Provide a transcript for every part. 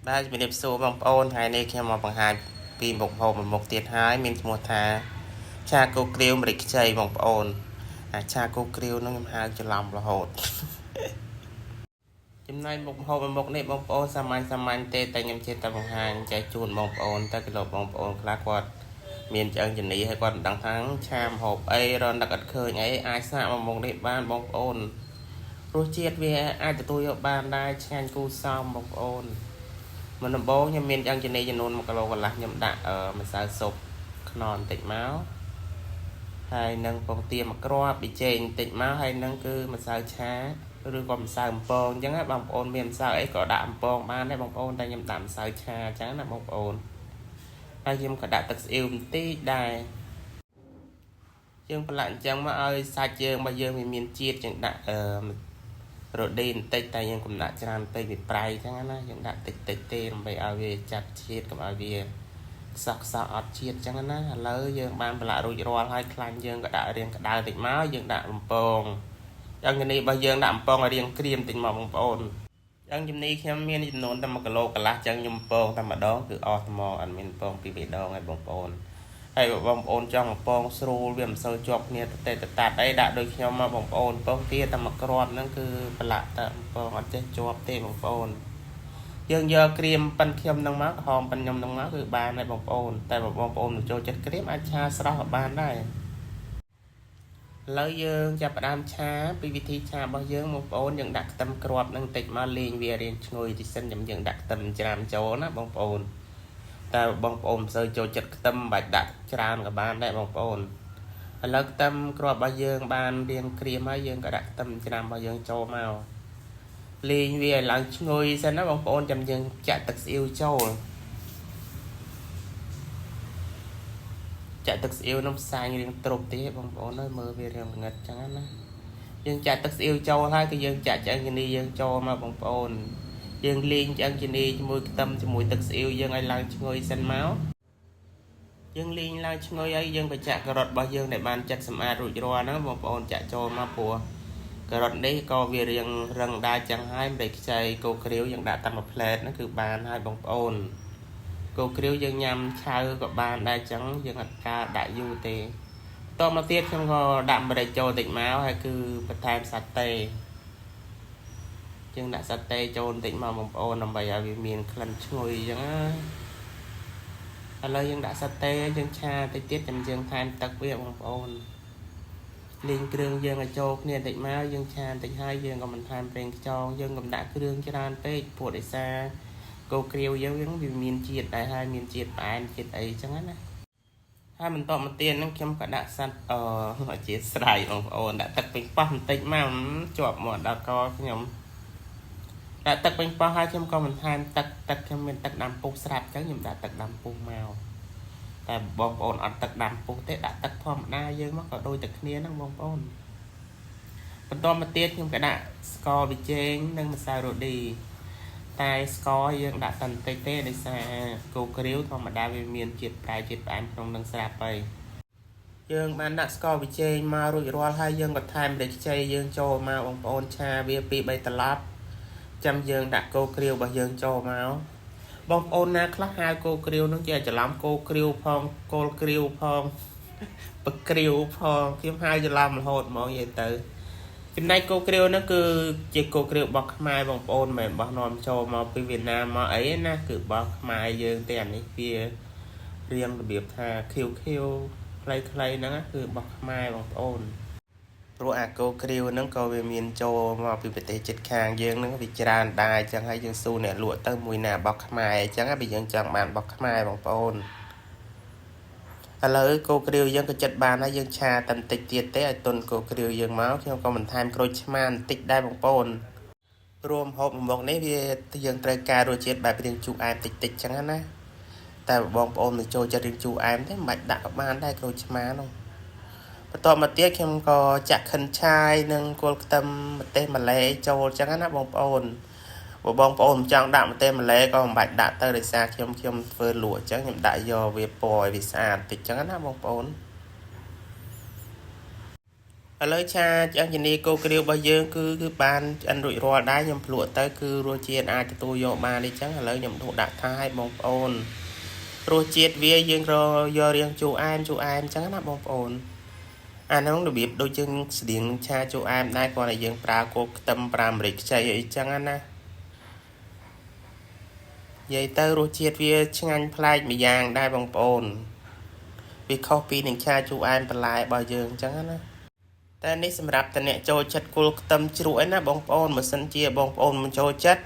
បាទជំរាបសួរបងប្អូនថ្ងៃនេះខ្ញុំមកបង្ហាញពីមុខម្ហូបមួយមុខទៀតហើយមានឈ្មោះថាឆាគោគ្រាវម្រេចខ្ចីបងប្អូនអាឆាគោគ្រាវហ្នឹងខ្ញុំហៅច្រឡំរហូតចំណែកមុខម្ហូបមួយមុខនេះបងប្អូនសាមញ្ញសាមញ្ញទេតែខ្ញុំចេះតែបង្ហាញចែកជូនបងប្អូនតែគីឡូបងប្អូនខ្លះគាត់មានឆ្អឹងជំនីហើយគាត់មិនដឹងថាឆាម្ហូបអីរនឹកអត់ឃើញអីអាចសាកមកមុខនេះបានបងប្អូនរសជាតិវាអាចទទួលយកបានដែរឆ្ងាញ់គូសមបងប្អូន មុនដំបូងខ្ញុំមានឆ្អឹងជំនីចំនួន1គីឡូកន្លះខ្ញុំដាក់ម្សៅស៊ុបខ្នុរបន្តិចមកហើយនឹងពងទាមួយគ្រាប់ប៊ីចេងបន្តិចមកហើយនឹងគឺម្សៅឆាឬក៏ម្សៅអំពងអញ្ចឹងណាបងប្អូនមានម្សៅអីក៏ដាក់អំពងបានដែរបងប្អូនតែខ្ញុំដាក់ម្សៅឆាអញ្ចឹងណាបងប្អូនហើយខ្ញុំក៏ដាក់ទឹកស្អ៊ីវបន្តិចដែរយើងប្រឡាក់អញ្ចឹងមកឲ្យសាច់យើងបើយើងវាមានជាតិយើងដាក់អឺ រ៉ូឌីបន្តិចតែយើងកុំដាក់ច្រើនពេកវាប្រៃអញ្ចឹងណាយើងដាក់តិចតិចទេដើម្បីឲ្យវាចាប់ជាតិកុំឲ្យវាខ្សោះខ្សោះអត់ជាតិអញ្ចឹងណាឥឡូវយើងបានប្រឡាក់រួចរាល់ហើយខ្លាញ់យើងក៏ដាក់រាងក្តៅតិចមកយើងដាក់បំពងយ៉ាងនេះបើយើងដាក់បំពងឲ្យរាងក្រៀមតិចមកបងប្អូនយ៉ាងជំនីខ្ញុំមានចំនួនតែ1គីឡូកន្លះចឹងខ្ញុំពងតែម្ដងគឺអស់ត្មងអត់មានពងពីរបីដងហើយបងប្អូនហើយបងប្អូនចង់បំពងស្រួលវាមិនសូវជាប់គ្នាតេតតាត់អីដាក់ដូចខ្ញុំមកបងប្អូនពងទាតែមួយគ្រាប់ហ្នឹងគឺប្រឡាក់តែបំពងអត់ចេះជាប់ទេបងប្អូនយើងយកក្រៀមប៉ិនខ្ញុំហ្នឹងមកក្រហមប៉ិនខ្ញុំហ្នឹងមកគឺបានហើយបងប្អូនតែបើបងប្អូនមិនចូលចិត្តក្រៀមអាចឆាស្រស់ក៏បានដែរឥឡូវយើងចាប់ផ្ដើមឆាពីវិធីឆារបស់យើងបងប្អូនយើងដាក់ខ្ទឹមគ្រាប់នឹងតិចមកលេងវារៀងឈ្ងុយតិចសិនចាំយើងដាក់ខ្ទឹមច្រាមចូលណាបងប្អូនតែបងប្អូនមិនសូវចូលចិត្តខ្ទឹមមិនបាច់ដាក់ច្រើនក៏បានដែរបងប្អូនឥឡូវខ្ទឹមគ្រាប់របស់យើងបានរៀងក្រៀមហើយយើងក៏ដាក់ខ្ទឹមច្រាមរបស់យើងចូលមកលេងវាឲ្យឡើងឈ្ងុយសិនណាបងប្អូនចាំយើងចាក់ទឹកស្អ៊ីវចូលចាក់ទឹកស្អ៊ីវនោះផ្សាយរៀងទ្រប់ទេបងប្អូនអើយមើលវារៀងងឹតចឹងណាយើងចាក់ទឹកស្អ៊ីវចូលហើយក៏យើងចាក់ឆ្អឹងជំនីយើងចូលមកបងប្អូនយើងលេងឆ្អឹងជំនីជាមួយខ្ទឹមជាមួយទឹកស្អ៊ីវយើងឲ្យឡើងឈ្ងុយសិនមកយើងលេងឡើងឈ្ងុយហើយយើងក៏ចាក់ការ៉ុតរបស់យើងដែលបានចិតសម្អាតរួចរាល់ហ្នឹងបងប្អូនចាក់ចូលមកព្រោះការ៉ុតនេះក៏វារៀងរឹងដែរចឹងហើយម្រេចខ្ចីគោគ្រាវយើងដាក់តែមួយផ្លែតហ្នឹងគឺបានហើយបងប្អូនគោគ្រាវយើងញ៉ាំឆៅក៏បានដែរចឹងយើងអត់ការដាក់យូរទេបន្តមកទៀតខ្ញុំក៏ដាក់ម្រេចចូលតិចមកហើយគឺបន្ថែមសាតេយើងដាក់សាតេចូលបន្តិចមកបងប្អូនដើម្បីឲ្យវាមានក្លិនឈ្ងុយចឹងណាឥឡូវយើងដាក់សាតេយើងឆាតិចទៀតចាំយើងថែមទឹកវាបងប្អូនលេងគ្រឿងយើងឲ្យចូលគ្នាបន្តិចមកយើងឆាបន្តិចហើយយើងក៏មិនថែមប្រេងខ្យងយើងក៏មិនដាក់គ្រឿងច្រើនពេកព្រោះដោយសារគោគ្រាវយើងវាមានជាតិដែរហើយមានជាតិផ្អែមជាតិអីចឹងណាហើយបន្តមកទៀតហ្នឹងខ្ញុំក៏ដាក់សាច់អអធិស្ឋានបងប្អូនដាក់ទឹកពេញប៉ោះបន្តិចមកជាប់មកដល់កខ្ញុំដាក់ទឹកពេញប៉ោះហើយខ្ញុំក៏បន្ថែមទឹកទឹកខ្ញុំមានទឹកដាំពុះស្រាប់ចឹងខ្ញុំដាក់ទឹកដាំពុះមកតែបងប្អូនអត់ទឹកដាំពុះទេដាក់ទឹកធម្មតាយើងមកក៏ដូចតែគ្នាហ្នឹងបងប្អូនបន្តមកទៀតខ្ញុំក៏ដាក់ស្ករប៊ីចេងនិងម្សៅរ៉ូឌីតែស្ករយើងដាក់តែបន្តិចទេដោយសារគោគ្រាវធម្មតាវាមានជាតិប្រៃជាតិផ្អែមក្នុងនឹងស្រាប់ហើយយើងបានដាក់ស្ករប៊ីចេងមករួចរាល់ហើយយើងក៏ថែមម្រេចខ្ចីយើងចូលមកបងប្អូនឆាវា2 3ត្រឡប់ចាំយើងដាក់គោគ្រាវរបស់យើងចូលមកបងប្អូនណាខ្លះហៅគោគ្រាវនឹងជាច្រឡំគោគ្រាវផងគោលគ្រាវផងបគ្រាវផងខ្ញុំហៅច្រឡំរហូតហ្មងនិយាយទៅចំណែកគោគ្រាវហ្នឹងគឺជាគោគ្រាវរបស់ខ្មែរបងប្អូនមិនមែនរបស់នាំចូលមកពីវៀតណាមមកអីណាគឺរបស់ខ្មែរយើងទេអានេះវារៀងរបៀបថាខៀវខៀវខ្លីៗហ្នឹងគឺរបស់ខ្មែរបងប្អូនព្រោះអាគោគ្រាវហ្នឹងក៏វាមានចូលមកពីប្រទេសជិតខាងយើងហ្នឹងវាច្រើនដែរអញ្ចឹងហើយយើងស៊ូអ្នកលក់ទៅមួយណារបស់ខ្មែរអញ្ចឹងបើយើងចង់បានរបស់ខ្មែរបងប្អូនឥឡូវគោគ្រាវយើងក៏ចិត្តបានហើយយើងឆាតែបន្តិចទៀតទេឲ្យទុនគោគ្រាវយើងមកខ្ញុំក៏បន្ថែមក្រូចឆ្មាបន្តិចដែរបងប្អូនរួមហូបមកនេះវាយើងត្រូវការរសជាតិបែបរាងជូរអែមតិចតិចចឹងណាតែបងប្អូនមិនចូលចិត្តរាងជូរអែមទេមិនបាច់ដាក់ក៏បានដែរក្រូចឆ្មានោះបន្តមកទៀតខ្ញុំក៏ចាក់ខិនឆាយនិងគល់ខ្ទឹមម្ទេសម៉ាឡេចូលចឹងណាបងប្អូនបើបងប្អូនមិនចង់ដាក់ម្ទេសម៉ាឡេក៏មិនបាច់ដាក់ទៅដោយសារខ្ញុំខ្ញុំធ្វើលក់អញ្ចឹងខ្ញុំដាក់យកវាពណ៌ឲ្យវាស្អាតតិចចឹងណាបងប្អូន ឥឡូវឆាឆ្អឹងជំនីគោក្រៀវរបស់យើងគឺបានឆ្អិនរួចរាល់ដែរខ្ញុំភ្លក់ទៅគឺរសជាតិអាចទទួលយកបានអីចឹងឥឡូវខ្ញុំដួសដាក់ថាឲ្យបងប្អូនរសជាតិវាយើងរយករៀងជូរអែមជូរអែមចឹងណាបងប្អូនអាហ្នឹងរបៀបដូចយើងស្តៀងឆាជូរអែមដែរគ្រាន់តែយើងប្រើគល់ខ្ទឹមប្រើម្រេចខ្ចីអីចឹងណានិយាយទៅរសជាតិវាឆ្ងាញ់ប្លែកម្យ៉ាងដែរបងប្អូនវាខុសពីនឹងឆាជូរអែមបន្លែរបស់យើងចឹងណាតែនេះសម្រាប់តអ្នកចូលចិត្តគល់ខ្ទឹមជ្រក់ឯណាបងប្អូនបើសិនជាបងប្អូនមិនចូលចិត្ត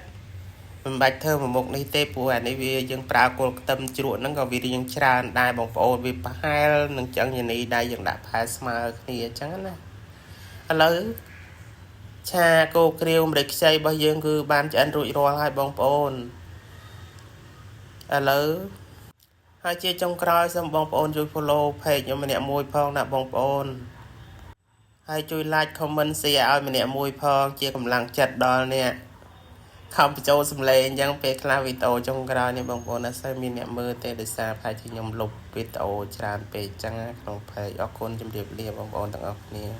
មិនបាច់ធ្វើមួយមុខនេះទេព្រោះអានេះវាយើងប្រើគល់ខ្ទឹមជ្រក់ហ្នឹងក៏វារៀងច្រើនដែរបងប្អូនវាប្រហែលនឹងឆ្អឹងជំនីដែរយើងដាក់ផែស្មើគ្នាអញ្ចឹងណាឥឡូវឆាគោក្រៀវម្រេចខ្ចីរបស់យើងគឺបានឆ្អិនរួចរាល់ហើយបងប្អូនឥឡូវហើយជាចុងក្រោយសូមបងប្អូនជួយ follow page ខ្ញុំម្នាក់មួយផងណាបងប្អូនហើយជួយ like comment share ឲ្យម្នាក់មួយផងជាកម្លាំងចិត្តដល់អ្នកខំបញ្ចូលសំឡេងអញ្ចឹងពេលខ្លះវីដេអូចុងក្រោយនេះបងប្អូនអត់សូវមានអ្នកមើលទេដោយសារប្រហែលជាខ្ញុំលុបវីដេអូច្រើនពេកអញ្ចឹងក្នុង page អរគុណជម្រាបលាបងប្អូនទាំងអស់គ្នា។